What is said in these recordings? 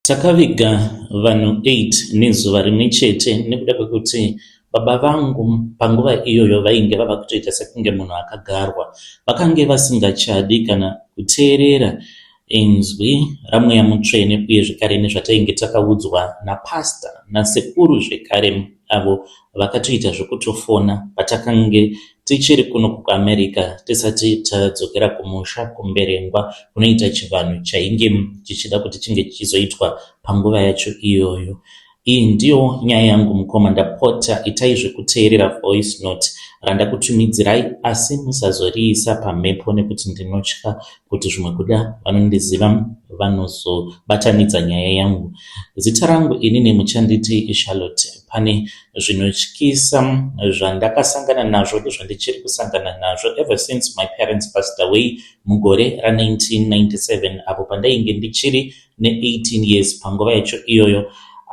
Takaviga vanhu 8 nezuva rimwe chete nekuda kwekuti baba vangu panguva iyoyo vainge vava kutoita sekunge munhu akagarwa. Vakange vasingachadi kana kuteerera inzwi raMweya Mutsvene uye zvekare nezvatainge takaudzwa napastor nasekuru zvekare avo vakatoita zvekutofona patakange tichiri kuno kuAmerica tisati tadzokera kumusha kuMberengwa kunoita chivanhu chainge chichida kuti chinge chichizoitwa panguva yacho iyoyo. Iyi ndiyo nyaya yangu mukoma, ndapota itai zvekuteerera voice note randakutumidzirai asi musazoriisa pamhepo nekuti ndinotya kuti zvimwe kuda vanondiziva vanozobatanidza nyaya yangu. Zita rangu inini muchanditi Charlotte. Pane zvinotyisa zvandakasangana nazvo nezvandichiri kusangana nazvo ever since my parents passed away mugore ra1997 apo pandainge ndichiri ne18 years. Panguva yacho iyoyo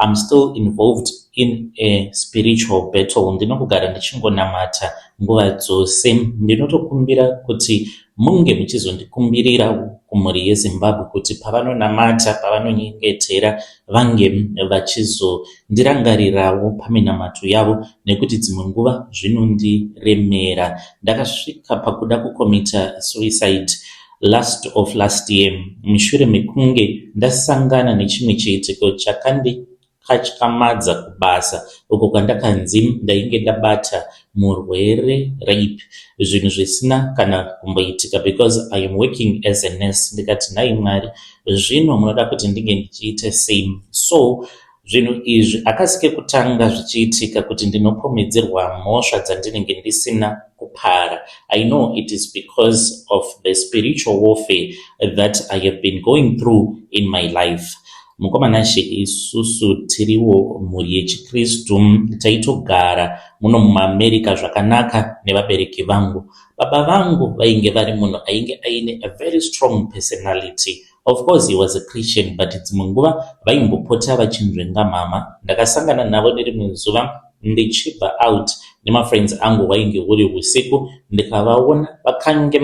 I'm still involved in a spiritual battle. Ndinongogara ndichingonamata nguva dzose. Ndinotokumbira kuti munge muchizondikumbirira kumhuri yeZimbabwe kuti pavanonamata, pavanonyengetera, vange vachizondirangarirawo paminamato yavo nekuti dzimwe nguva zvinondiremera. Ndakasvika pakuda kucommita suicide last of last year mushure mekunge ndasangana nechimwe chiitiko chakandikatyamadza kubasa uko kwandakanzi ndainge ndabata murwere rape, zvinhu zvisina kana kumboitika because I am working as a nurse. Ndikati, "Nhai Mwari, zvino munoda kuti ndinge ndichiita sei?" So zvinhu izvi akasi kekutanga zvichiitika kuti ndinopomedzerwa mhosva dzandinenge ndisina kupara. I know it is because of the spiritual warfare that I have been going through in my life. Mukoma Nashe, isusu tiriwo mhuri yechikristu. Taitogara muno muAmerica zvakanaka nevabereki vangu. Baba vangu vainge vari munhu ainge aine a very strong personality. Of course he was a Christian, but dzimwe nguva vaimbopota vachinzvenga mama. Ndakasangana navo nerimwe zuva ndichibva out nemafriends angu. Hwainge huri usiku. Ndikavaona vakange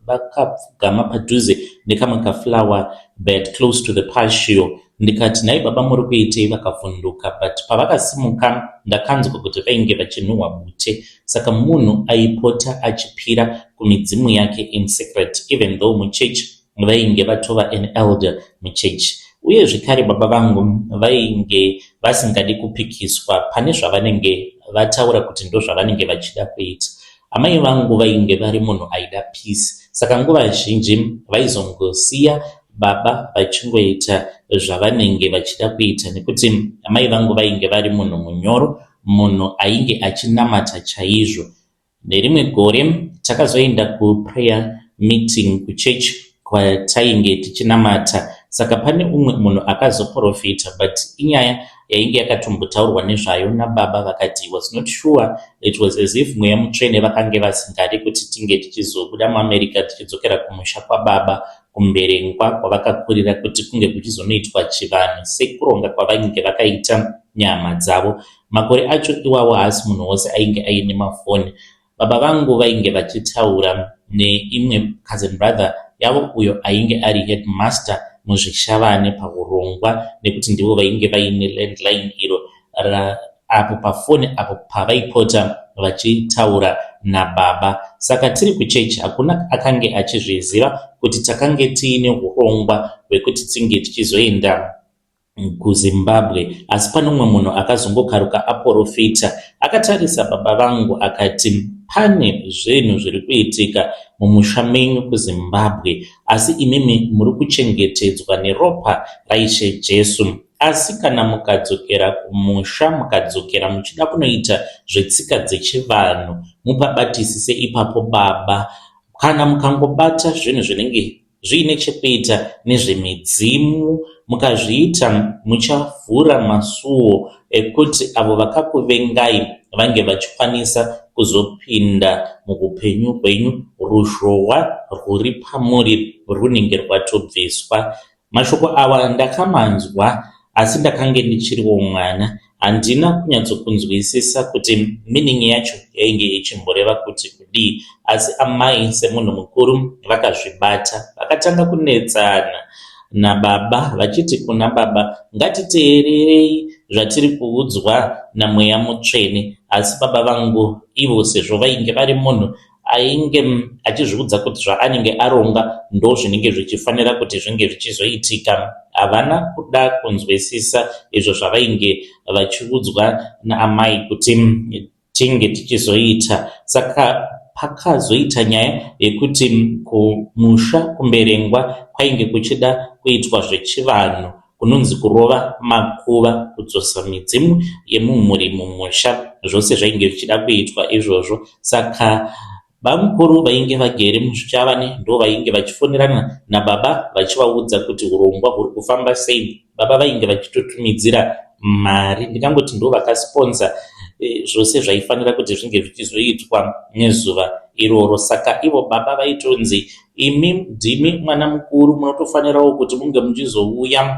vakapfugama padhuze nekamwe kaflower bed close to the patio. Ndikati, "Nhai baba, muri kuitei?" Vakavhunduka, but pavakasimuka ndakanzwa kuti vainge vachinhuhwa bute. Saka munhu aipota achipira kumidzimu yake in secret, even though muchechi vainge vatova an elder muchechi. Uye zvekare baba vangu vainge vasingadi kupikiswa pane zvavanenge vataura kuti ndo zvavanenge vachida kuita. Amai vangu vainge vari munhu aida peace, saka nguva zhinji vaizongosiya baba vachingoita zvavanenge vachida kuita nekuti amai vangu vainge vari munhu munyoro, munhu ainge achinamata chaizvo. Nerimwe gore takazoenda kuprayer meeting kuchechi kwatainge tichinamata. Saka pane umwe munhu akazoprofita, but inyaya yainge yakatombotaurwa nezvayo nababa. Vakati was not sure, it was as if Mweya Mutsvene vakange vasingadi kuti tinge tichizobuda muAmerica tichidzokera kumusha kwababa kuMberengwa kwavakakurira kuti kunge kuchizonoitwa chivanhu sekuronga kwavainge vakaita nyama dzavo. Makore acho iwawo haasi munhu wose ainge aine mafoni. Baba vangu vainge vachitaura neimwe cousin brother yavo uyo ainge ari headmaster muZvishavane paurongwa, nekuti ndivo vainge vaine landline iro apo pafoni apo pavaipota vachitaura nababa. Saka tiri kuchechi, hakuna akange achizviziva kuti takange tiine urongwa hwekuti tinge tichizoenda kuZimbabwe. Asi pane umwe munhu akazongokaruka aprofita akatarisa baba vangu akati, "Pane zvinhu zviri kuitika mumusha menyu kuZimbabwe, asi imimi muri kuchengetedzwa neropa raIshe Jesu. Asi kana mukadzokera kumusha, mukadzokera muchida kunoita zvetsika dzechivanhu, mupabatisise ipapo baba. Kana mukangobata zvinhu zvinenge zviine chekuita nezvemidzimu, mukazviita, muchavhura masuo ekuti avo vakakuvengai vange vachikwanisa kuzopinda muupenyu hwenyu. Ruzhowa rwuri pamuri runenge rwatobviswa." Mashoko awa ndakamanzwa, asi ndakange ndichiriwo mwana. Handina kunyatsokunzwisisa kuti meaning yacho yainge ichimboreva kuti kudii. Asi amai semunhu mukuru vakazvibata, vakatanga kunetsana. nababa vachiti kuna baba ngatiteererei zvatiri kuudzwa namweya mutsvene asi baba vangu ivo sezvo vainge vari munhu ainge achizviudza kuti zvaanenge aronga ndozvinenge zvichifanira kuti zvinge zvichizoitika havana kuda kunzwisisa izvo zvavainge vachiudzwa naamai kuti tinge tichizoita. Saka pakazoita nyaya yekuti kumusha kuMberengwa kwainge kuchida kuitwa zvechivanhu kunonzi kurova makuva, kudzosa midzimu yemumhuri mumusha. Zvose zvainge zvichida kuitwa izvozvo. Saka bamukuru vainge vagere muZvichavane ndovainge vachifonerana nababa vachivaudza kuti hurongwa huri kufamba sei. Baba vainge vachitotumidzira mari ndingangoti ndo vakasponsa eh, zvose zvaifanira kuti zvinge zvichizoitwa nezuva iroro. Saka ivo baba vaitonzi imi ndimi mwana mukuru munotofanirawo kuti munge muchizouya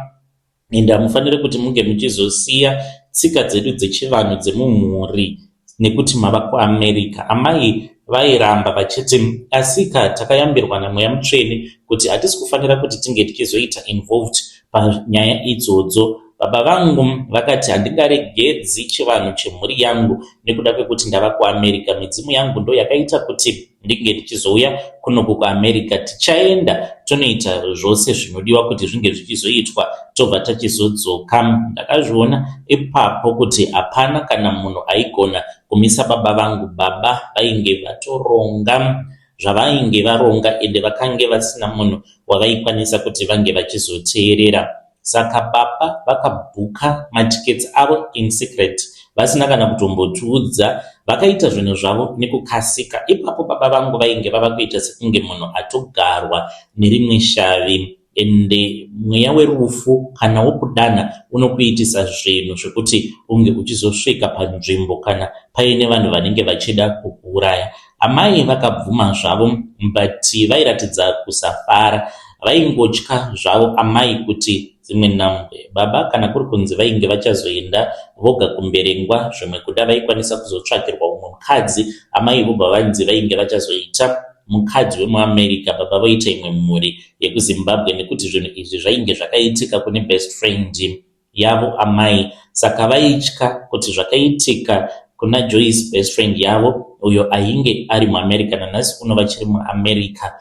ende hamufaniri kuti munge muchizosiya tsika dzedu dzechivanhu dzemumhuri nekuti mava kuAmerica. Amai vairamba vachiti asika takayambirwa namweya mutsvene kuti hatisi kufanira kuti tinge tichizoita involved panyaya idzodzo. Baba vangu vakati handingaregedzi chivanhu chemhuri yangu nekuda kwekuti ndava kuAmerica. Midzimu yangu ndo yakaita kuti ndinge ndichizouya kunoku kuAmerica. Tichaenda tonoita zvose zvinodiwa kuti zvinge zvichizoitwa tobva tachizodzoka. Ndakazviona ipapo kuti hapana kana munhu aigona kumisa baba vangu. Baba vainge vatoronga zvavainge varonga ende vakange vasina munhu wavaikwanisa kuti vange vachizoteerera. Saka baba vakabhuka matickets avo in secret vasina kana kutombotiudza. Vakaita zvinhu zvavo nekukasika. Ipapo baba vangu vainge vava kuita sekunge munhu atogarwa nerimwe shavi ende mweya werufu kana wokudana unokuitisa zvinhu zvekuti unge uchizosvika panzvimbo kana paine vanhu vanenge vachida kukuuraya. Amai vakabvuma zvavo but vairatidza kusafara. Vaingotya zvavo amai kuti dzimwe nhambwe baba kana kuri kunzi vainge vachazoenda voga kuMberengwa zvimwe kuda vaikwanisa kuzotsvakirwa umwe mukadzi amai vobva vanzi vainge vachazoita mukadzi wemuAmerica baba voita imwe mhuri yekuZimbabwe nekuti zvinhu izvi zvainge zvakaitika kune best friend yavo amai saka vaitya kuti zvakaitika kuna Joyce best friend yavo uyo ainge ari muAmerica nanhasi uno vachiri muAmerica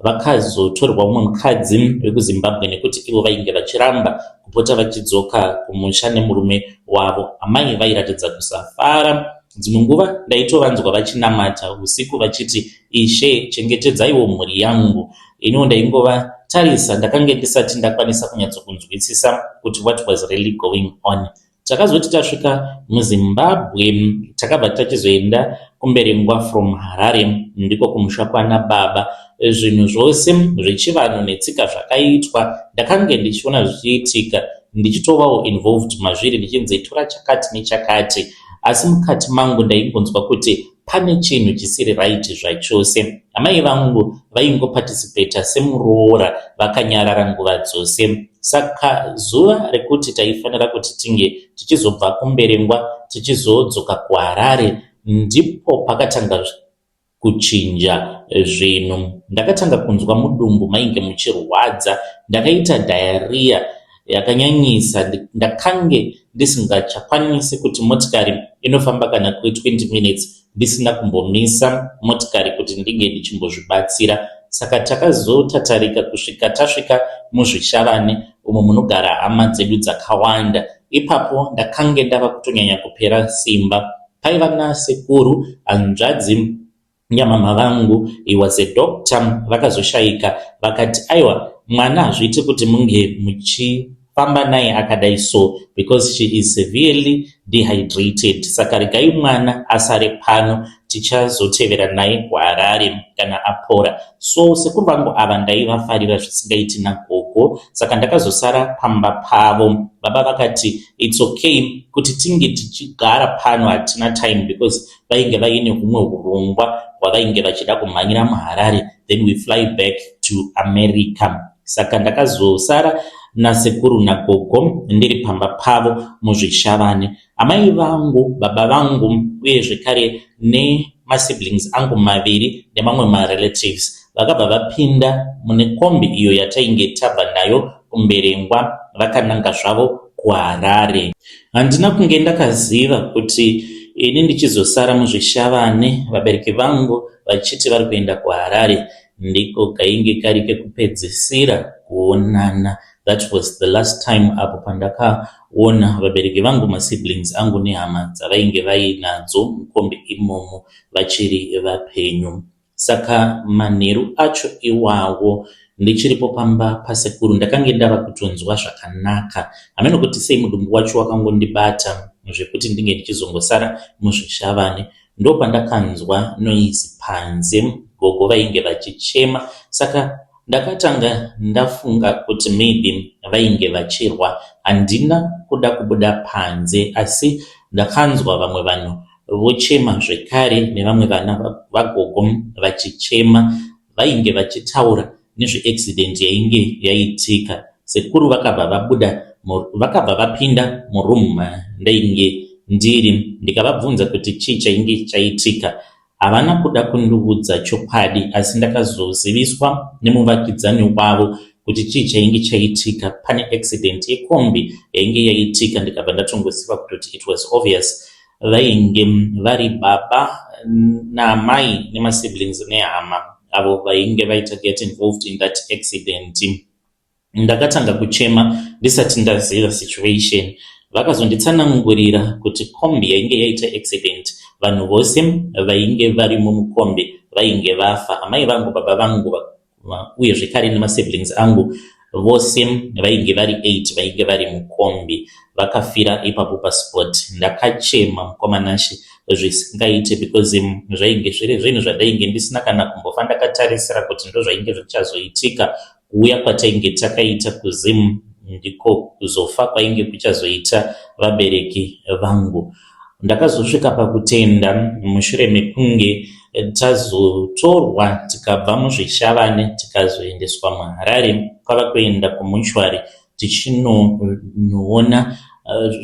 vakazotorwa umwe mukadzi wekuZimbabwe nekuti ivo vainge vachiramba kupota vachidzoka kumusha nemurume wavo. Amai vairatidza kusafara. Dzimwe nguva ndaitovanzwa vachinamata usiku vachiti Ishe chengetedzaiwo mhuri yangu. Iniwo ndaingovatarisa ndakange ndisati ndakwanisa kunyatsokunzwisisa kuti what was really going on. Takazoti tasvika muZimbabwe takabva tachizoenda kuMberengwa from Harare ndiko kumusha kwana baba. Zvinhu zvose zvechivanhu netsika zvakaitwa ndakange ndichiona zvichiitika ndichitovawo involved mazviri ndichinzi tora chakati nechakati asi mukati mangu ndaingonzwa kuti pane chinhu chisiri right zvachose. Amai vangu vaingoparticipata semuroora vakanyarara nguva dzose. Saka zuva rekuti taifanira kuti tinge tichizobva kuMberengwa tichizodzoka kuHarare ndipo pakatanga kuchinja zvinhu. Ndakatanga kunzwa mudumbu mainge muchirwadza. Ndakaita diarrhea yakanyanyisa. Ndakange ndisingachakwanisi kuti motikari inofamba kana kwe20 minutes ndisina kumbomisa motikari kuti ndinge ndichimbozvibatsira. Saka takazotatarika kusvika tasvika muZvishavane umo munogara hama dzedu dzakawanda. Ipapo ndakange ndava kutonyanya kupera simba. Paiva nasekuru hanzvadzi yamama vangu, he was a doctor, vakazoshaika vakati aiwa mwana hazviiti kuti munge muchifamba naye akadai so because she is severely dehydrated, saka regai mwana asare pano tichazotevera naye kuHarare kana apora. So sekuru vangu ava ndaivafarira zvisingaiti nagogo, saka ndakazosara pamba pavo. Baba vakati it's okay kuti tinge tichigara pano, hatina time because vainge vaine humwe hurongwa hwavainge vachida kumhanyira muHarare, then we fly back to America. Saka ndakazosara nasekuru nagogo ndiri pamba pavo muZvishavane. Amai vangu, baba vangu uye zvekare nemasiblings angu maviri nemamwe marelatives vakabva vapinda mune kombi iyo yatainge tabva nayo. kuMberengwa vakananga zvavo kuHarare. Handina kunge ndakaziva kuti ini ndichizosara muZvishavane vabereki vangu vachiti vari kuenda kuHarare ndiko kainge kari kekupedzisira kuonana. That was the last time apo pandakaona vabereki vangu, masiblings angu nehama dzavainge vainadzo mukombi imomo vachiri vapenyu. Saka manheru acho iwawo ndichiripo pamba pasekuru ndakange ndava kutonzwa zvakanaka. Hameno kuti sei mudumbu wacho wakangondibata zvekuti ndinge ndichizongosara muZvishavane. Ndopandakanzwa noise panze gogo vainge vachichema saka ndakatanga ndafunga kuti maybe vainge vachirwa. Handina kuda kubuda panze asi ndakanzwa vamwe vanhu vochema zvekare nevamwe vana vagogo vachichema vainge vachitaura nezveaccident yainge yaitika. Sekuru vakabva vabuda vakabva vapinda muroom mandainge ndiri ndikavabvunza kuti chii chainge chaitika. Havana kuda kundiudza chokwadi asi ndakazoziviswa nemuvakidzani wavo kuti chii chainge chaitika. Pane accident yekombi yainge yaitika ndikabva ndatongoziva kutoti it was obvious vainge vari baba naamai nemasiblings nehama avo vainge vaita get involved in that accident. Ndakatanga kuchema ndisati ndaziva situation. Vakazonditsanangurira kuti kombi yainge yaita accident vanhu vose vainge varimo mukombi vainge vafa. Amai vangu, baba vangu uye zvekare nemasiblings angu vose vainge vari 8 vainge vari mukombi vakafira ipapo paspot. Ndakachema mukoma Nashe zvisingaite because zvainge zviri zvinhu zvandainge ndisina kana kumbofa ndakatarisira kuti ndozvainge zvichazoitika. Kuuya kwatainge takaita kuZim ndiko kuzofa kwainge kuchazoita vabereki vangu. Ndakazosvika pakutenda mushure mekunge tazotorwa tikabva muZvishavane tikazoendeswa muHarare kwava kuenda kumuchwari tichinoona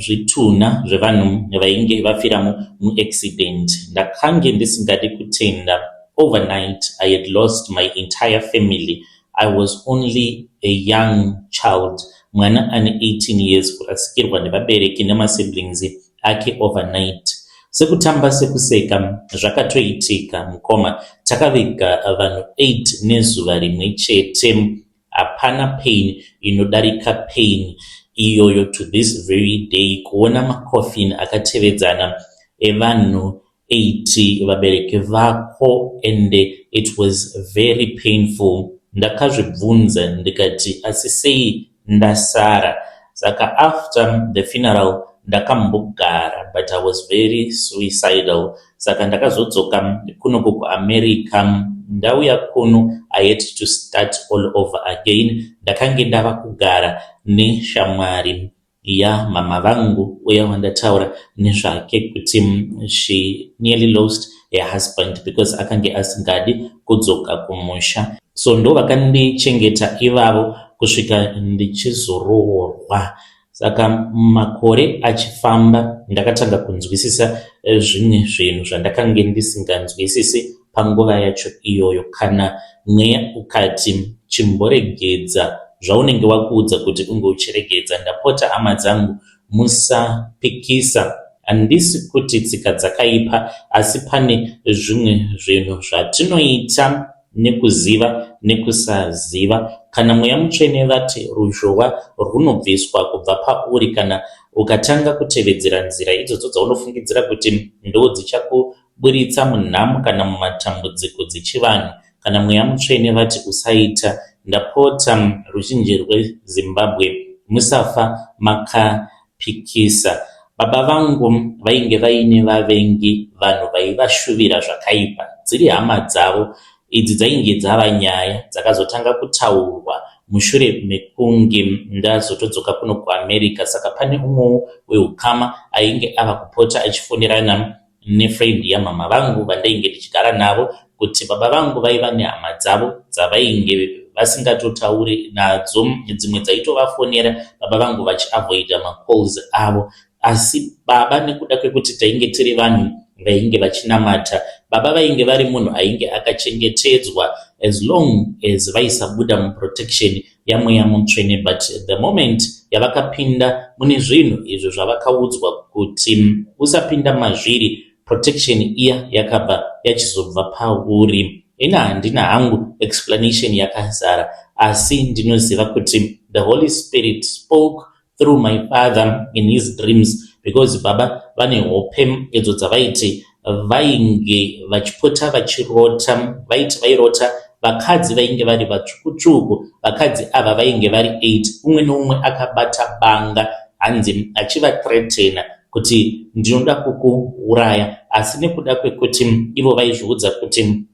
zvitunha zvevanhu vainge vafiramo muaccident. Ndakange ndisingadi kutenda. Overnight I had lost my entire family. I was only a young child. Mwana ane 18 years kurasikirwa nevabereki nemasiblings ake overnight. Sekutamba sekuseka zvakatoitika mukoma. Takaviga vanhu 8 nezuva rimwe chete. Hapana pain inodarika pain iyoyo to this very day. Kuona macoffin akatevedzana evanhu 8 vabereki vako and it was very painful. Ndakazvibvunza ndikati asi sei ndasara. Saka after the funeral ndakambogara but I was very suicidal. Saka ndakazodzoka kunoku kuAmerica. Ndauya kuno I had to start all over again. Ndakange ndava kugara neshamwari yamama vangu uya wandataura nezvake kuti she nearly lost her husband because akange asingadi kudzoka kumusha. So ndo vakandichengeta ivavo kusvika ndichizoroorwa. Saka makore achifamba ndakatanga kunzwisisa zvimwe zvinhu zvandakange ndisinganzwisisi panguva yacho iyoyo. Kana mweya ukati chimboregedza zvaunenge wakuudza kuti unge uchiregedza, ndapota hama dzangu musapikisa. Handisi kuti tsika dzakaipa asi pane zvimwe zvinhu zvatinoita nekuziva nekusaziva. Kana mweya mutsvene vati ruzhowa runobviswa kubva pauri kana ukatanga kutevedzera nzira idzodzo dzaunofungidzira kuti ndo dzichakuburitsa munhamo kana mumatambudziko dzechivanhu. Kana mweya mutsvene vati usaita, ndapota ruzhinji rweZimbabwe musafa makapikisa. Baba vangu vainge vaine vavengi, vanhu vaivashuvira zvakaipa dziri hama dzavo. Idzi dzainge dzava nyaya dzakazotanga kutaurwa mushure mekunge ndazotodzoka kuno kuAmerica. Saka pane umwewo weukama ainge ava kupota achifonerana nefriend yamama vangu vandainge ndichigara navo kuti baba vangu vaiva nehama dzavo dzavainge vasingatotauri nadzo, dzimwe dzaitovafonera baba vangu vachiavoida macalls avo. Asi baba nekuda kwekuti tainge tiri vanhu vainge vachinamata Baba vainge vari munhu ainge akachengetedzwa as long as vaisabuda muprotection yaMweya Mutsvene, but the moment yavakapinda mune zvinhu izvo zvavakaudzwa kuti usapinda mazviri, protection iya yakabva yachizobva pauri. Ini handina hangu explanation yakazara, asi ndinoziva kuti the Holy Spirit spoke through my father in his dreams, because baba vane hope idzo dzavaiti vainge vachipota vachirota. Vaiti vairota vakadzi vainge vari vatsvukutsvuku. Vakadzi ava vainge vari 8, umwe neumwe akabata banga, hanzi achivathreatena kuti ndinoda kukuuraya. Asi nekuda kwekuti ivo vaizviudza kuti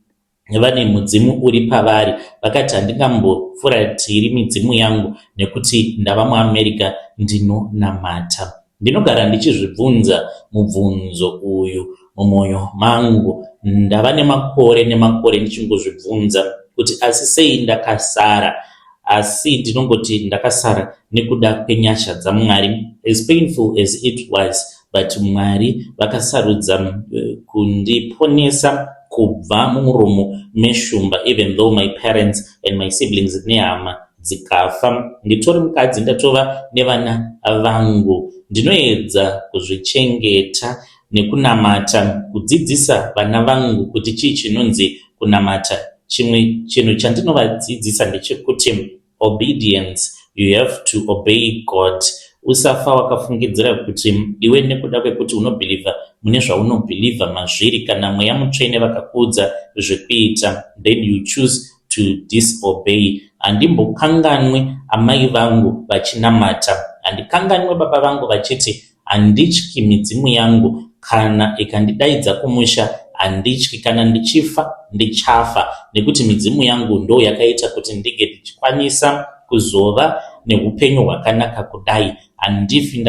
vane mudzimu uri pavari, vakati handingambofuratiri midzimu yangu nekuti ndava muAmerica, ndinonamata. Ndinogara ndichizvibvunza mubvunzo uyu mumwoyo mangu. Ndava nemakore nemakore ndichingozvibvunza kuti asi sei ndakasara? Asi ndinongoti ndakasara nekuda kwenyasha dzaMwari. As painful as it was, but Mwari vakasarudza kundiponesa kubva mumuromo meshumba, even though my parents and my siblings nehama dzikafa. Nditori mukadzi, ndatova nevana vangu. Ndinoedza kuzvichengeta nekunamata, kudzidzisa vana vangu kuti chii chinonzi kunamata. Chimwe chinhu chandinovadzidzisa ndechekuti obedience. You have to obey God. Usafa wakafungidzira kuti iwe nekuda kwekuti unobhilivha mune zvaunobhilivha mazviri, kana Mweya Mutsvene vakakuudza zvekuita, then you choose to disobey. Handimbokanganwe amai vangu vachinamata. Handikanganwe baba vangu vachiti handityi midzimu yangu, kana ikandidaidza kumusha handityi, kana ndichifa ndichafa, nekuti midzimu yangu ndo yakaita kuti ndinge ndichikwanisa kuzova neupenyu hwakanaka kudai. Handifi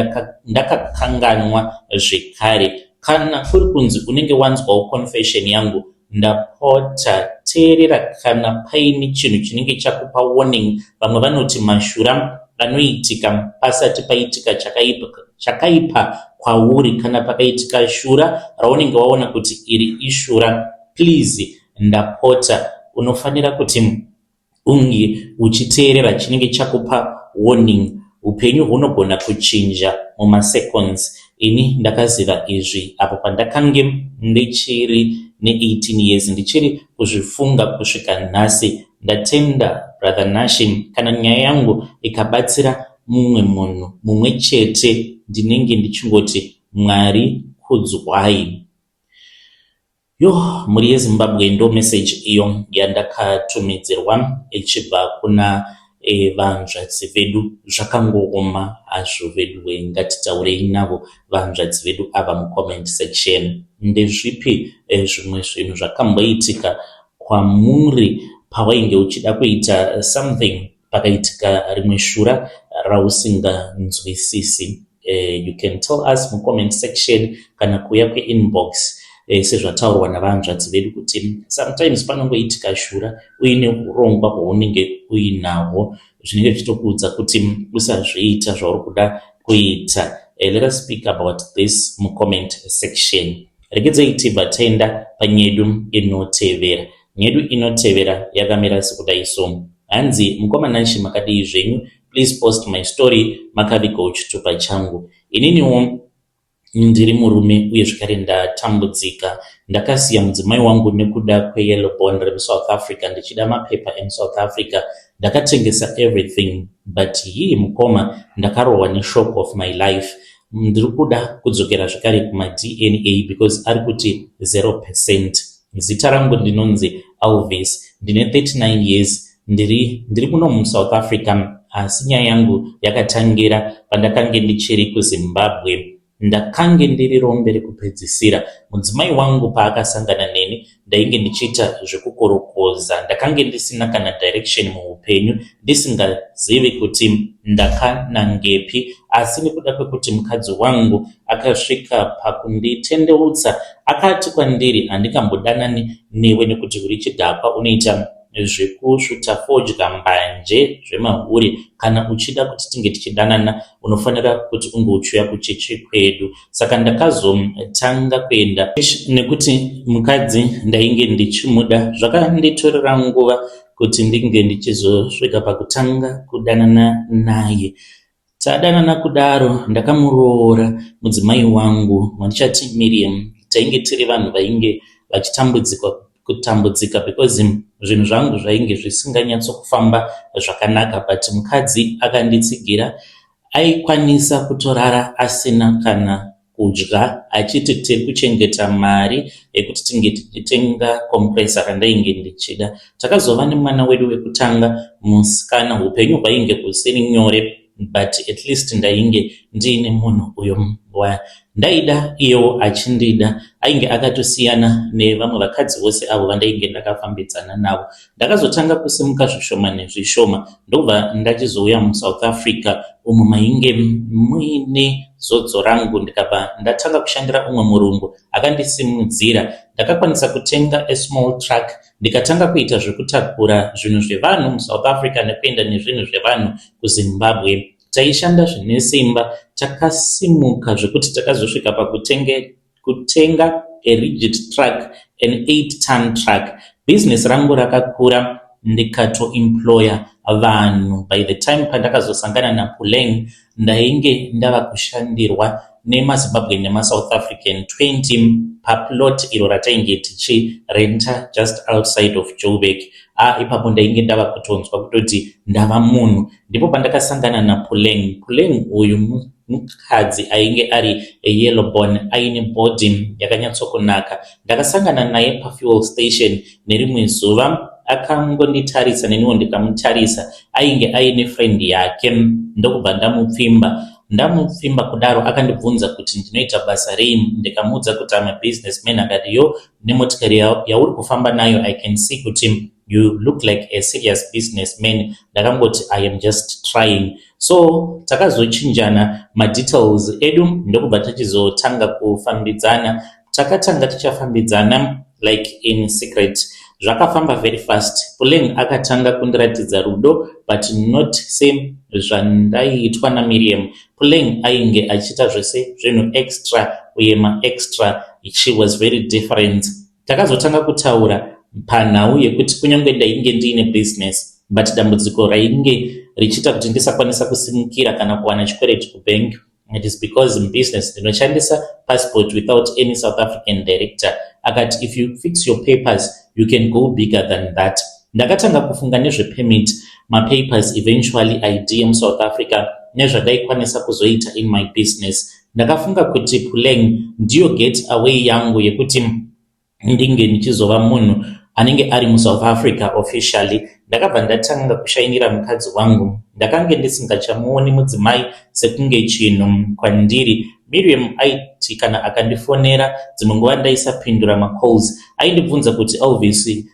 ndakakanganwa zvekare. Kana kuri kunzi unenge wanzwawo confession yangu, ndapota teerera kana paine chinhu chinenge chakupa warning. Vamwe vanoti mashura anoitika pasati paitika chakaipa kwauri. Kana pakaitika shura raunenge waona kuti iri ishura, please, ndapota, unofanira kuti unge uchiteerera chinenge chakupa warning. Upenyu hunogona kuchinja mumaseconds. Ini ndakaziva izvi apo pandakange ndichiri ne18 years. Ndichiri kuzvifunga kusvika nhasi. Ndatenda, Brother Nashin. Kana nyaya yangu ikabatsira mumwe munhu mumwe chete, ndinenge ndichingoti Mwari kudzwai. Yo, mhuri yeZimbabwe, ndo message iyo yandakatumidzirwa ichibva kuna vanzvadzi vedu. Zvakangooma hazvo vedu. Ngatitaurei navo vanzvadzi vedu ava mucomment section. Ndezvipi zvimwe zvinhu zvakamboitika kwamuri pawainge uchida kuita something, pakaitika rimwe shura rausinganzwisisi? You can tell us mucomment section kana kuuya kweinbox, sezvataurwa navanzvadzi vedu kuti sometimes panongoitika shura uine urongwa hwaunenge uinahwo, zvinenge zvichitokuudza kuti usazviita zvauri kuda kuita. Let us speak about this mucomment section. Regedzei tibva taenda panyedu inotevera. Nyedu inotevera yakamira sekudai so. Hanzi, "Mukoma Nashe, makadii zvenyu? Please post my story, makavigawo chitupa changu. Ininiwo ndiri murume uye zvekare ndatambudzika. Ndakasiya mudzimai wangu nekuda kweyellow bone remuSouth Africa, ndichida mapepa emuSouth Africa. Ndakatengesa everything, but hii mukoma, ndakarohwa neshock of my life. Ndiri kuda kudzokera zvekare kumaDNA because ari kuti 0%. Zita rangu ndinonzi Alvis, ndine 39 years, ndiri muno muSouth Africa, asi nyaya yangu yakatangira pandakange ndichiri kuZimbabwe. Ndakange ndiri rombe rekupedzisira. Mudzimai wangu paakasangana neni, ndainge ndichiita zvekukorokoza. Ndakange ndisina kana direction muupenyu, ndisingazivi kuti ndakanangepi. Asi nekuda kwekuti mukadzi wangu akasvika pakunditendeutsa, akati kwandiri handingambodanani newe nekuti uri chidhakwa, unoita Zvekusvuta fodya, mbanje, zvemahure. Kana uchida kuti tinge tichidanana, unofanira kuti unge uchiuya kuchechi kwedu. Saka ndakazotanga kuenda nekuti mukadzi ndainge ndichimuda. Zvakanditorera nguva kuti ndinge ndichizosvika pakutanga kudanana naye. Tadanana kudaro, ndakamuroora mudzimai wangu wandichati Miriam. Tainge tiri vanhu vainge vachitambudzika kutambudzika because zvinhu zvangu zvainge zvisinganyatsokufamba zvakanaka, but mukadzi akanditsigira. Aikwanisa kutorara asina kana kudya achiti tiri kuchengeta mari yekuti tinge tichitenga compressor randainge ndichida. Takazova nemwana wedu wekutanga, musikana. Upenyu hwainge husiri nyore, but at least ndainge ndiine munhu uyo wandaida, iyewo achindida. Ainge akatosiyana nevamwe vakadzi vose avo vandainge ndakafambidzana navo. Ndakazotanga kusimuka zvishoma nezvishoma, ndobva ndachizouya muSouth Africa umo mainge muine zodzo rangu, ndikabva ndatanga kushandira umwe murungu akandisimudzira. Ndakakwanisa kutenga a small truck, ndikatanga kuita zvekutakura zvinhu zvevanhu muSouth Africa nekuenda nezvinhu zvevanhu kuZimbabwe. Taishanda zvine simba. Takasimuka zvekuti takazosvika pakutenga a rigid truck, an 8 ton truck. Bhizinesi rangu rakakura, ndikatoemploya vanhu. By the time pandakazosangana naPuleng, ndainge ndava kushandirwa nemaZimbabwe nemaSouth African 20 paplot iro ratainge tichirenta just outside of Joburg. A, ipapo ndainge ndava kutonzwa kutoti ndava munhu. Ndipo pandakasangana naPuleng. Puleng uyu mukadzi ainge ari yellowbone, aine body yakanyatsokunaka. Ndakasangana naye pafuel station nerimwe zuva. Akangonditarisa, neniwo ndikamutarisa. Ainge aine friend yake, ndokubva ndamupfimba. Ndamupfimba kudaro, akandibvunza kuti ndinoita basa rei. Ndikamuudza kuti am a businessman. Akati, "Yo, nemotikari yauri kufamba nayo, I can see kuti you look like a serious businessman." Ndakangoti, "I am just trying." So takazochinjana madetails edu, ndokubva tachizotanga kufambidzana. Takatanga tichafambidzana like in secret. Zvakafamba very fast. Puleng akatanga kundiratidza rudo, but not sezvandaiitwa naMiriam. Puleng ainge achiita zvese zvinhu extra uye maextra. She was very different. Takazotanga kutaura panhau yekuti kunyange ndainge ndiine business, but dambudziko rainge richiita kuti ndisakwanisa kusimukira kana kuwana chikwereti kubank, it is because mubusiness ndinoshandisa passport without any South African director. Akati, "If you fix your papers, you can go bigger than that." Ndakatanga kufunga nezvepermit, mapapers, eventually ID yemuSouth Africa nezvandaikwanisa kuzoita in my business. Ndakafunga kuti Puleng ndiyo get away yangu yekuti ndinge ndichizova munhu anenge ari muSouth Africa officially. Ndakabva ndatanga kushainira mukadzi wangu. Ndakange ndisingachamuoni mudzimai sekunge chinhu kwandiri. Miriam aiti kana akandifonera, dzimwe nguva ndaisapindura macalls. Aindibvunza kuti, "Elvis,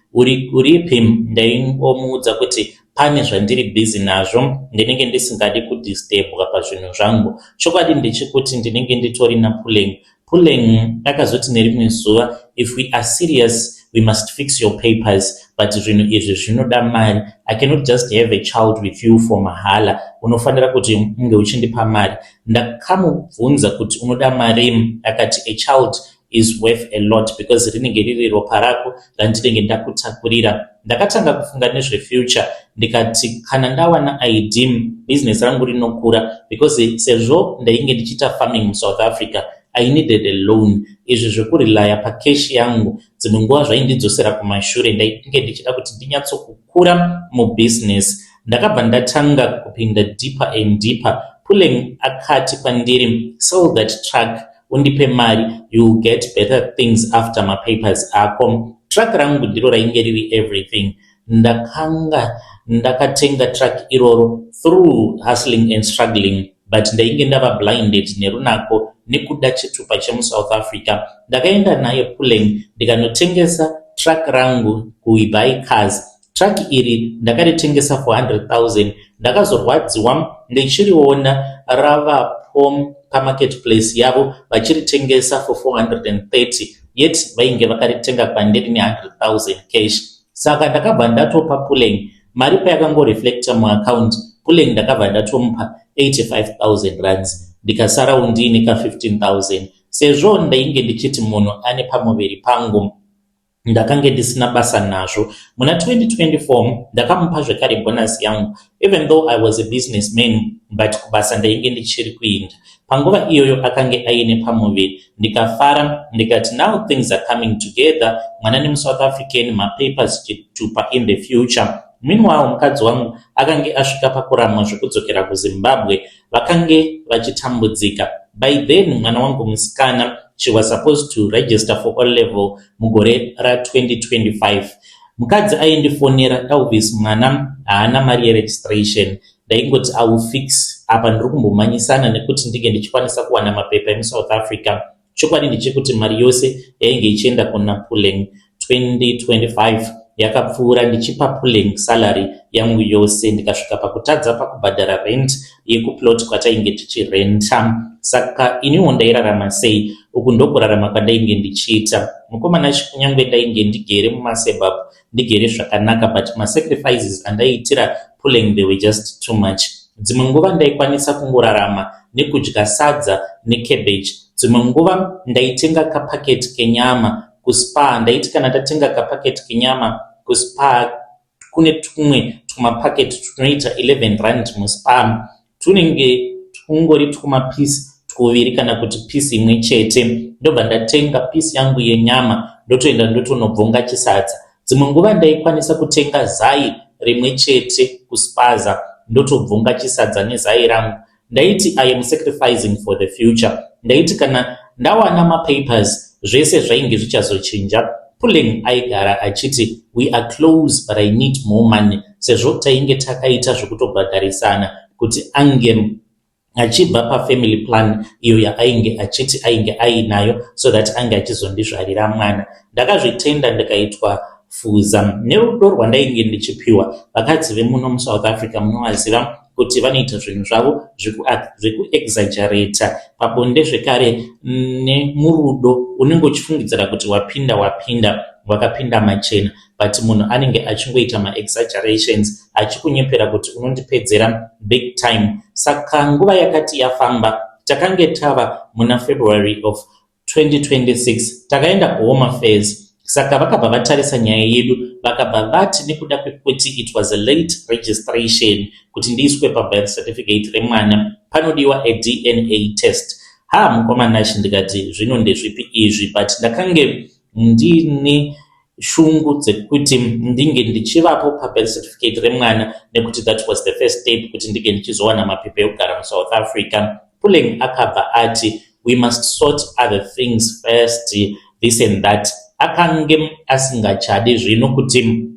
uripi?" Ndaingomuudza kuti pane zvandiri busy nazvo, ndinenge ndisingadi kudisturbwa pazvinhu zvangu. Chokwadi ndechekuti ndinenge nditori naPuleng. Puleng akazoti nerimwe zuva, "If we are serious, we must fix your papers, but zvinhu izvi zvinoda mari. I cannot just have a child with you for mahala. Unofanira kuti unge uchindipa mari." Ndakamubvunza kuti, "Unoda mari?" Akati, "A child is worth a lot because rinenge riri ropa rako randinenge ndakutakurira." Ndakatanga kufunga nezvefuture, ndikati kana ndawana ID, business rangu rinokura, because sezvo ndainge ndichiita farming muSouth Africa, I needed a loan. Izvi zvekurelaya pacash yangu dzimwe nguva zvaindidzosera kumashure. Ndainge ndichida kuti ndinyatsokukura mubusiness. Ndakabva ndatanga kupinda deeper and deeper. Puleng akati kwandiri, "Sell that truck, undipe mari. You will get better things after mapapers ako." Truck rangu ndiro rainge riri everything. Ndakanga ndakatenga truck iroro through hustling and struggling, but ndainge ndava blinded nerunako nekuda chitupa chemuSouth Africa. Ndakaenda naye Puleng, ndikanotengesa truck rangu kuWeBuy Cars. Truck iri ndakaritengesa for 100 000. Ndakazorwadziwa ndichiriona ravapo pamarketplace yavo vachiritengesa for 430, yet vainge vakaritenga kwandiri ne100 000 cash. Saka ndakabva ndatopa Puleng mari payakangoreflecta muaccount. Puleng ndakabva ndatomupa 85,000 rands, ndikasarawo ndiine ka 15,000, sezvo ndainge ndichiti munhu ane pamuviri pangu, ndakange ndisina basa nazvo. Muna 2024 ndakamupa zvekare bonus yangu. Even though I was a businessman, but kubasa ndainge ndichiri kuinda. Panguva iyoyo akange aine pamuviri. Ndikafara, ndikati, "Now things are coming together, mwana nemuSouth African, mapapers chitupa in the future." Meanwhile, mukadzi wangu akange asvika pakuramwa zvekudzokera kuZimbabwe. Vakange vachitambudzika. By then mwana wangu musikana, she was supposed to register for O level mugore ra2025. Mukadzi aindifonera, "Elvis, mwana haana mari yeregistration." Ndaingoti, "I will fix, apa ndiri kumbomanyisana nekuti ndinge ndichikwanisa kuwana mapepa emuSouth Africa." Chokwadi ndechekuti mari yose yainge ichienda kuna Puleng. 2025 yakapfuura ndichipa Puleng salary yangu yose, ndikasvika pakutadza pakubhadhara rent yekuplot kwatainge tichirenta. Saka iniwo ndairarama sei? Uku ndokurarama kwandainge ndichiita, mukomana. Kunyange ndainge ndigere mumasuburbs, ndigere zvakanaka, but masacrifices andaiitira Puleng, they were just too much. Dzimwe nguva ndaikwanisa kungorarama nekudya sadza necabbage. Dzimwe nguva ndaitenga kapaketi kenyama kuSpar. Ndaiti kana ndatenga kapaketi kenyama kuSpar, kune tumwe tumapaketi tunoita 11 rand muSpar, tunenge tungori twumapisi tuviri kana kuti pisi imwe chete. Ndobva ndatenga pisi yangu yenyama, ndotoenda ndotonobvonga chisadza. Dzimwe nguva ndaikwanisa kutenga zai rimwe chete kuspaza, ndotobvonga chisadza nezai rangu. Ndaiti I am sacrificing for the future. Ndaiti kana ndawana mapapers, zvese zvainge zvichazochinja. Puleng aigara achiti, "We are close, but I need more money," sezvo tainge takaita zvekutobhadharisana kuti ange achibva pafamily plan iyo yaainge achiti ainge ainayo, so that ange achizondizvarira mwana. Ndakazvitenda, ndikaitwa fuza nerudo rwandainge ndichipiwa. Vakadzi vemuno muSouth Africa munovaziva kuti vanoita zvinhu zvavo zvekuexaggerata pabonde, zvekare nemurudo. Unenge uchifungidzira kuti wapinda, wapinda, wakapinda machena, but munhu anenge achingoita maexaggerations, achikunyepera kuti unondipedzera big time. Saka nguva yakati yafamba, takange tava muna February of 2026, takaenda kuHome Affairs. Saka vakabva vatarisa nyaya yedu, vakabva vati nekuda kwekuti it was a late registration, kuti ndiiswe pabirth certificate remwana panodiwa a DNA test. Ha, mukomanashi, ndikati, "Zvino ndezvipi izvi?" But ndakange ndine shungu dzekuti ndinge ndichivapo pabirth certificate remwana, nekuti that was the first step kuti ndinge ndichizowana mapepa ekugara muSouth Africa. Puleng akabva ati, "We must sort other things first," this and that. Akange asingachadi zvino kuti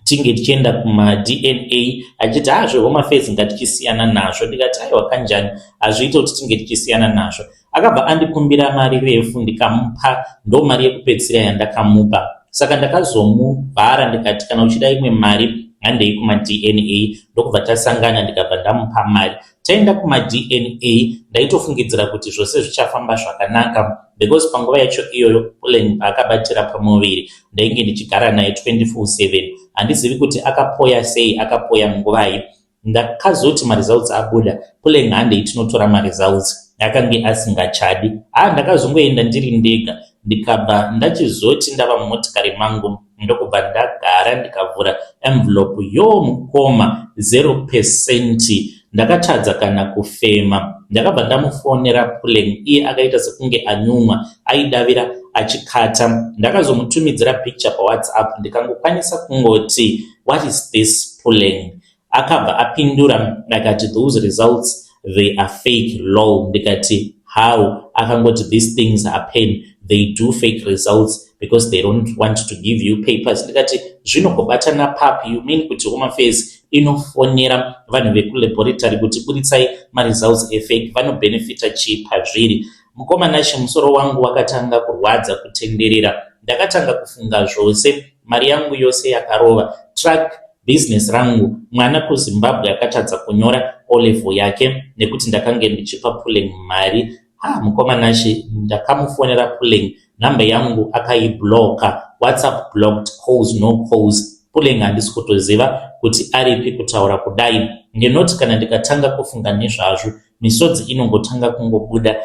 tinge tichienda kumaDNA, achiti, "Ha, zvehome affairs ngatichisiyana nazvo." Ndikati, "Aiwa, kanjani, hazviite kuti tinge tichisiyana nazvo." Akabva andikumbira mari refu, ndikamupa. Ndo mari yekupedzisira yandakamupa. Saka ndakazomubhara, ndikati, "Kana uchida imwe mari, handei kumaDNA." Ndokubva tasangana, ndikabva ndamupa mari, taenda kumaDNA. Ndaitofungidzira kuti zvose zvichafamba zvakanaka, because panguva yacho iyoyo Puleng paakabatira pamuviri, ndainge ndichigara naye 24/7. Handizivi kuti akapoya sei, akapoya nguvai. Ndakazoti maresults abuda, "Puleng, handei tinotora maresults." Akange asingachadi. Ha, ndakazongoenda ndiri ndega. Ndikabva ndachizoti ndava mumotikari mangu, ndokubva ndagara, ndikavhura envelope. Yo, mukoma, 0%. Ndakatadza kana kufema. Ndakabva ndamufonera Puleng. Iye akaita sekunge anyumwa, aidavira achikata. Ndakazomutumidzira picture paWhatsApp, ndikangokwanisa kungoti, "What is this, Puleng?" Akabva apindura akati, "Those results, they are fake, lol." Ndikati, "How?" Akangoti, "These things happen. They do fake results because they don't want to give you papers." Ndikati, "Zvinogobatana papi? You mean kuti Home Affairs inofonera vanhu vekulaboratory kuti buditsai maresults efake? Vanobhenefita chii pazviri?" Mukomana, musoro wangu wakatanga kurwadza, kutenderera. Ndakatanga kufunga zvose: mari yangu yose yakarova, truck, business rangu, mwana kuZimbabwe akatadza kunyora O level yake nekuti ndakange ndichipa Puleng mari. Ha, mukomanashi, ndakamufonera Puleng, nhamba yangu akaibloka. WhatsApp blocked, calls no calls. Puleng handisi kutoziva kuti aripi kutaura kudai. Ndinoti kana ndikatanga kufunga nezvazvo misodzi inongotanga kungobuda.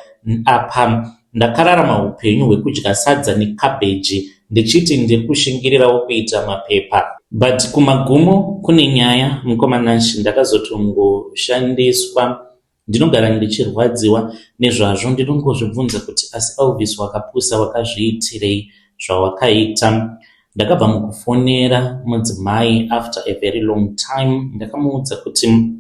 Apa ndakararama hupenyu hwekudya sadza nekabheji ndichiti ndiri kushingirirawo kuita mapepa. But kumagumo kune nyaya mukoma Nash ndakazotongoshandiswa. Ndinogara ndichirwadziwa nezvazvo ndinongozvibvunza kuti asi Elvis wakapusa wakazviitirei zvawakaita. Ndakabva mukufonera mudzimai after a very long time ndakamuudza kuti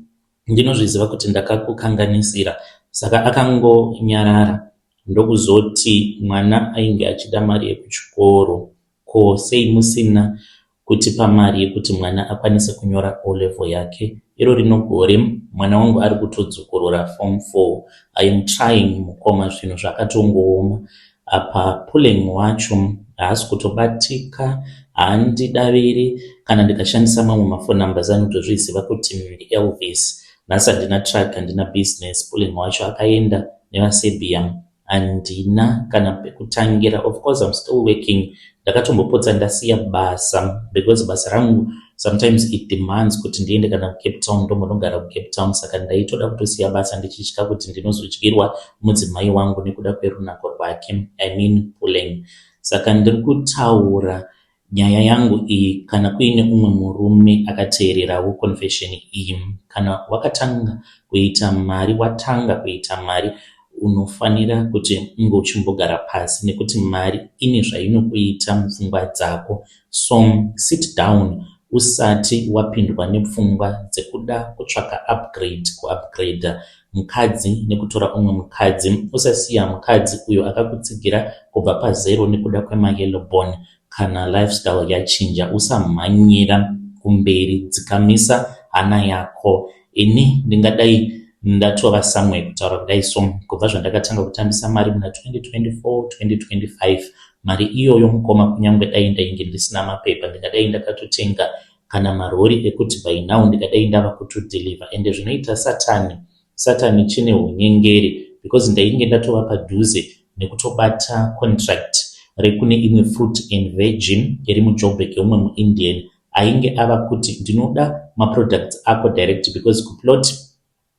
ndinozviziva kuti ndakakukanganisira saka akangonyarara ndokuzoti mwana ainge achida mari yekuchikoro ko sei musina kutipa mari yekuti mwana akwanise kunyora O level yake. Iro rino gore mwana wangu ari kutodzokorora form 4. I am trying mukoma zvinhu zvakatongooma. Apa Puleng wacho haasi kutobatika, haandidaviri kana ndikashandisa mamwe maphone numbers anotozviziva kuti ndiElvis. Nhasi handina truck, handina business. Puleng wacho akaenda nevaSerbia Handina kana pekutangira of course I'm still working ndakatombopotsa ndasiya basa because basa rangu sometimes it demands kuti ndiende kana kuCape Town ndombonogara kuCape Town saka ndaitoda kutosiya basa ndichitya kuti ndinozodyirwa mudzimai wangu nekuda kwerunako rwake I mean Puleng saka ndiri kutaura Nyaya yangu iyi kana kuine umwe murume akateererawo confession iyi kana wakatanga kuita mari watanga kuita mari unofanira kuti unge uchimbogara pasi nekuti mari ine zvainokuita mupfungwa dzako so sit down usati wapindwa nepfungwa dzekuda kutsvaka upgrade kuupgrader mukadzi nekutora umwe mukadzi. Usasiya mukadzi uyo akakutsigira kubva pazero nekuda kwema yellow bone. Kana lifestyle yachinja usamhanyira kumberi dzikamisa hana yako. Ini ndingadai ndatova somewhere kutaura kudai so kubva zvandakatanga kutambisa mari muna 2024 2025 mari iyoyo mukoma kunyangwe dai ndainge ndisina mapepa ndingadai ndakatotenga kana marori ekuti by now ndikadai ndava kutodeliver ende zvinoita satani satani chine hunyengeri because ndainge ndatova padhuze nekutobata contract rekune imwe fruit and virgin iri muJoburg yeumwe muIndian ainge ava kuti ndinoda maproducts ako direct because kuplot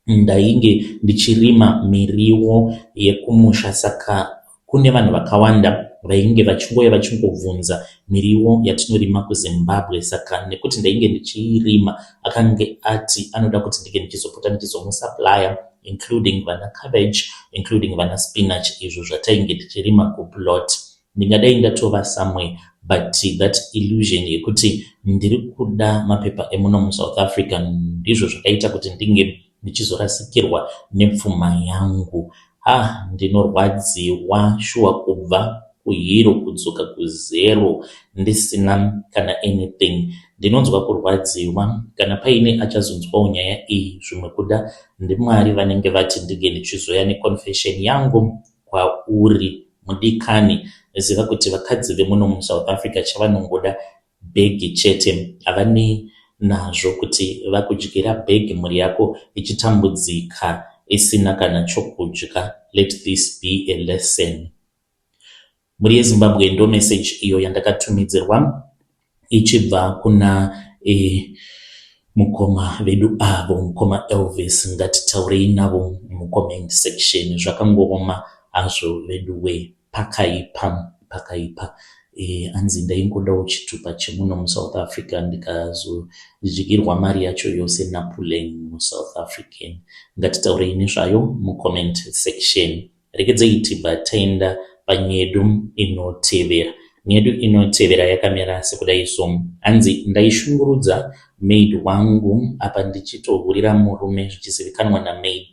Ndainge ndichirima miriwo yekumusha saka kune vanhu vakawanda vainge vachingouya vachingobvunza miriwo yatinorima kuZimbabwe saka nekuti ndainge ndichiirima akange ati anoda kuti ndinge ndichizopota ndichizomusupplier including vana cabbage including vana spinach izvo zvatainge tichirima kuplot. Ndingadai ndatova somewhere but that illusion yekuti ndiri kuda mapepa emuno muSouth Africa ndizvo zvakaita kuti ndinge ndichizorasikirwa nepfuma yangu. Ah ndinorwadziwa shuwa kubva kuhero kudzoka kuzero ndisina kana anything. Ndinonzwa kurwadziwa kana paine achazonzwawo nyaya iyi zvimwe kuda ndiMwari vanenge vati ndinge ndichizouya neconfession yangu kwauri mudikani ziva kuti vakadzi vemuno muSouth Africa chavanongoda bhegi chete havanei nazvo kuti vakudyira bhegi mhuri yako ichitambudzika isina kana chokudya let this be a lesson. Mhuri yeZimbabwe ndo message iyo yandakatumidzirwa ichibva kuna e, mukoma vedu avo mukoma Elvis ngatitaurei navo mucomment section zvakangooma hazvo veduwe pakaipa pakaipa e, anzi ndaingodawo chitupa chemuno muSouth Africa ndikazodyirwa mari yacho yose naPuleng muSouth African ngatitaurei nezvayo mucomment section Regedzei tibva taenda panyedu inotevera. Nyedu inotevera yakamira sekudai so. Hanzi ndaishungurudza maid wangu apa ndichitohurira murume zvichizivikanwa namaid.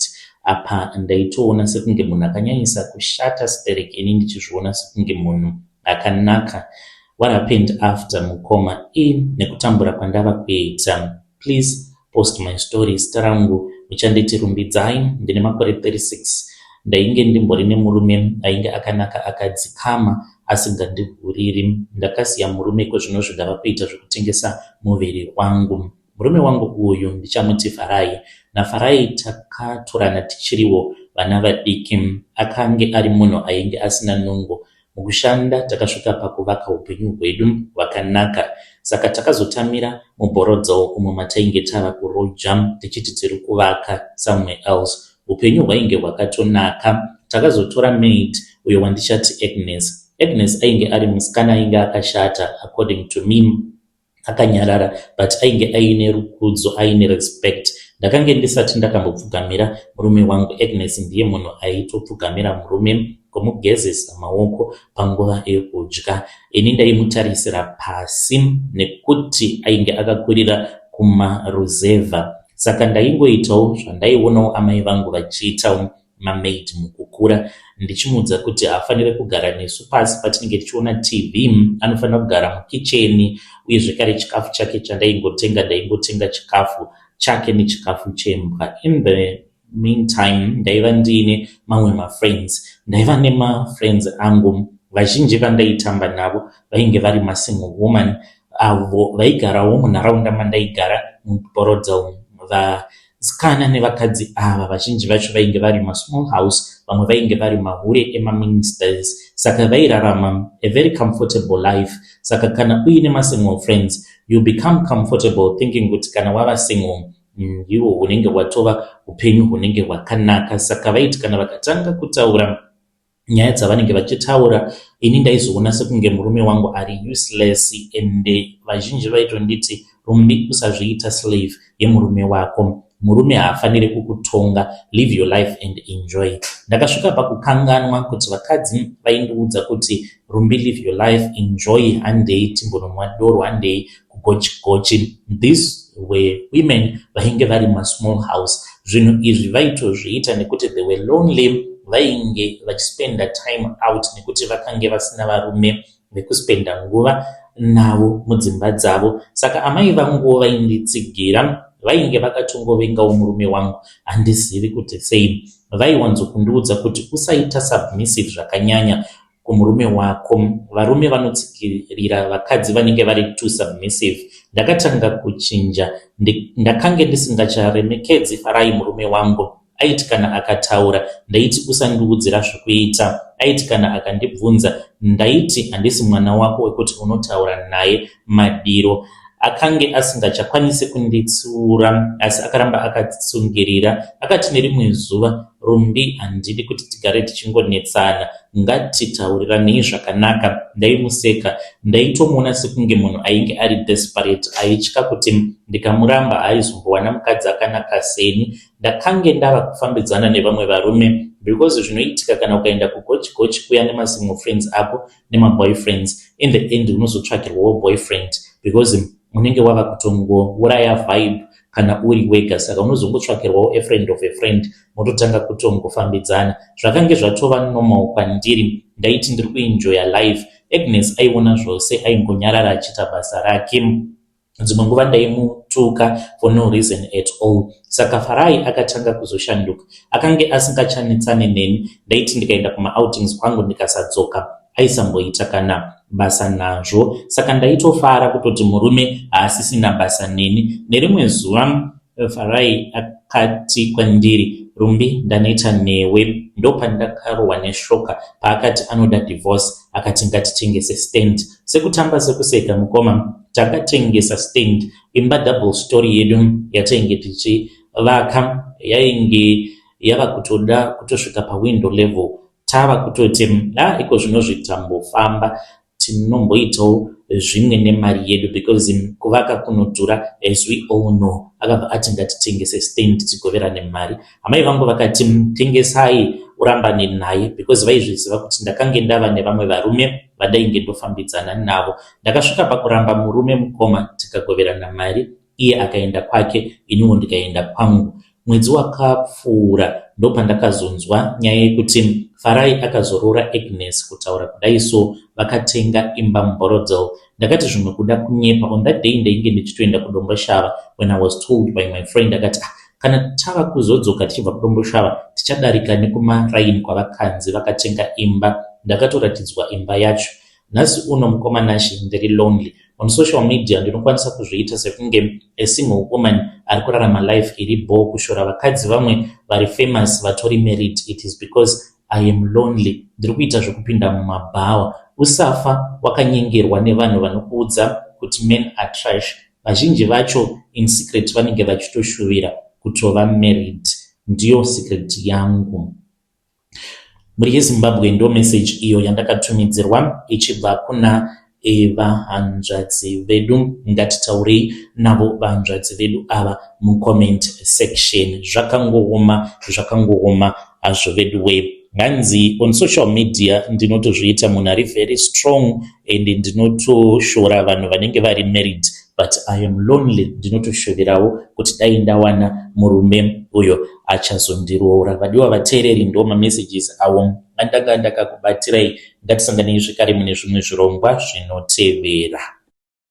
Apa ndaitoona sekunge munhu akanyanyisa kushata sterek ini ndichizviona sekunge munhu akanaka. What happened after mukoma i nekutambura kwandava kuita. Please post my story zita rangu muchanditi Rumbidzai ndine makore 36 ndainge ndimbori nemurume ainge akanaka akadzikama asingandihuriri ndakasiya murume ikozvinozvi ndava kuita zvekutengesa muviri wangu murume wangu uyu ndichamuti Farai naFarai takatorana tichiriwo vana vadiki akange ari munhu ainge asina nungo Mukushanda takasvika pakuvaka hupenyu hwedu hwakanaka. Saka takazotamira muBorrowdale umo matainge tava kuroja tichiti tiri kuvaka somewhere else. Upenyu hwainge hwakatonaka. Takazotora maid uyo wandichati Agnes. Agnes ainge ari musikana ainge akashata according to me, akanyarara, but ainge aine rukudzo, aine respect. Ndakange ndisati ndakambopfugamira murume wangu. Agnes ndiye munhu aitopfugamira murume, kumugezesa maoko panguva yekudya. Ini ndaimutarisira pasi nekuti ainge akakurira kumaruzevha, saka ndaingoitawo zvandaionawo amai vangu vachiitawo mamaid mukukura, ndichimuudza kuti haafaniri kugara nesu pasi patinenge tichiona TV, anofanira kugara mukicheni. Uye zvekare chikafu chake chandaingotenga, ndaingotenga chikafu chake nechikafu chembwa. In the meantime ndaiva ndiine mamwe mafriends. Ndaiva nemafriends angu vazhinji vandaitamba navo vainge vari masingle woman, avo vaigarawo munharaunda mandaigara muBorrowdale. Vasikana nevakadzi ava vazhinji vacho vainge vari masmall house, vamwe vainge vari mahure emaministers, saka vairarama a very comfortable life. Saka kana uine masingle friends, you become comfortable thinking kuti kana wava single ndiwo hunenge hwatova upenyu hunenge hwakanaka. Saka vaiti kana vakatanga kutaura nyaya dzavanenge vachitaura, ini ndaizoona sekunge murume wangu ari useless. Ende vazhinji vaitonditi, "Rumbi, usazviita slave yemurume wako. Murume haafaniri kukutonga. Live your life and enjoy." Ndakasvika pakukanganwa kuti vakadzi vaindiudza kuti, "Rumbi, live your life, enjoy, handei timbonomwa doro, handei kugochi gochi." These were women vainge vari masmall house. Zvinhu izvi vaitozviita nekuti they were lonely. Vainge vachispenda time out nekuti vakange vasina varume vekuspenda nguva navo mudzimba dzavo. Saka amai vanguwo vainditsigira. Vainge vakatongovengawo murume wangu, handizivi kuti sei. Vaiwanzokundiudza kuti, "Usaita submissive zvakanyanya kumurume wako. Varume vanotsikirira vakadzi vanenge vari too submissive." Ndakatanga kuchinja. Ndakange ndisingacharemekedzi Farai, murume wangu. Aiti kana akataura, ndaiti, "Usandiudzira zvokuita." Aiti kana akandibvunza, ndaiti, "Handisi mwana wako wekuti unotaura naye madiro." Akange asingachakwanisi kunditsiura, asi akaramba akatsungirira. Akati nerimwe zuva, "Rumbi, handidi kuti tigare tichingonetsana. Ngatitauriranei zvakanaka." Ndaimuseka. Ndaitomuona sekunge munhu ainge ari desperate, aitya kuti ndikamuramba haaizombowana mukadzi akanaka seni. Ndakange ndava kufambidzana nevamwe varume, because zvinoitika kana ukaenda kugochi gochi kuya nemasingle friends ako nemaboyfriends, in the end unozotsvakirwawo boyfriend, because unenge wava kutongouraya vibe kana uri wega. Saka unozongotsvakirwawo a friend of a friend, mototanga kutongofambidzana. Zvakange zvatova normal kwandiri. Ndaiti ndiri kuenjoya life. Agnes aiona zvose, aingonyarara achiita basa rake. Dzimwe nguva ndaimutuka for no reason at all. Saka Farai akatanga kuzoshanduka. Akange asingachanetsane neni. Ndaiti ndikaenda kumaoutings kwangu ndikasadzoka, aisamboita kana basa nazvo. Saka ndaitofara kutoti murume haasisina basa neni. Nerimwe zuva Farai akati kwandiri, "Rumbi, ndaneta newe." Ndopandakarohwa neshoka paakati anoda divorce. Akati ngatitengese stand. Sekutamba sekuseka, mukoma, takatengesa stand. Imba double story yedu yatainge tichivaka yainge yava kutoda kutosvika pawindow level. Tava kutoti, "A, iko zvino zvitambofamba, tinomboitawo zvimwe nemari yedu, because kuvaka kunodhura, as we all know." Akabva ati ngatitengese stand, tigoverane mari. Amai vangu vakati, "Tengesai urambane naye," because vaizviziva kuti ndakange ndava nevamwe varume vandainge ndofambidzana navo. Ndakasvika pakuramba murume, mukoma. Tikagoverana mari, iye akaenda kwake, iniwo ndikaenda kwangu. Mwedzi wakapfuura ndopandakazonzwa nyaya yekuti Farai akazoroora Agnes. Kutaura kudai so, vakatenga imba muBorrowdale. Ndakati zvimwe kuda kunyepa. On that day ndainge ndichitoenda kuDomboshava when I was told by my friend. Akati, "Ah, kana tava kuzodzoka tichibva kuDomboshava, tichadarika nekumaraini kwavakanzi vakatenga imba." Ndakatoratidzwa imba yacho. Nhasi uno, mukoma Nashi, ndiri lonely. On social media ndinokwanisa kuzviita sekunge a single woman ari kurarama life iri bo, kushora vakadzi vamwe vari famous vatori married. It is because I am lonely. Ndiri kuita zvekupinda mumabhawa. Usafa wakanyengerwa nevanhu vanokuudza. kuti men are trash, vazhinji vacho in secret vanenge vachitoshuvira kutova married. Ndiyo secret yangu. Mhuri yeZimbabwe, ndo message iyo yandakatumidzirwa ichibva kuna vahanzvadzi vedu. Ngatitaurei navo vahanzvadzi vedu ava mucomment section. Zvakangooma, zvakangooma hazvo vedu wee. Hanzi on social media ndinotozviita munhu ari very strong and ndinotoshora vanhu vanenge vari married, but I am lonely. Ndinotoshuvirawo kuti dai ndawana murume uyo achazondiroora. Vadiwa vateereri, ndo mamessages avo andanga ndakakubatirai. Ngatisanganei zvekare mune zvimwe zvirongwa zvinotevera.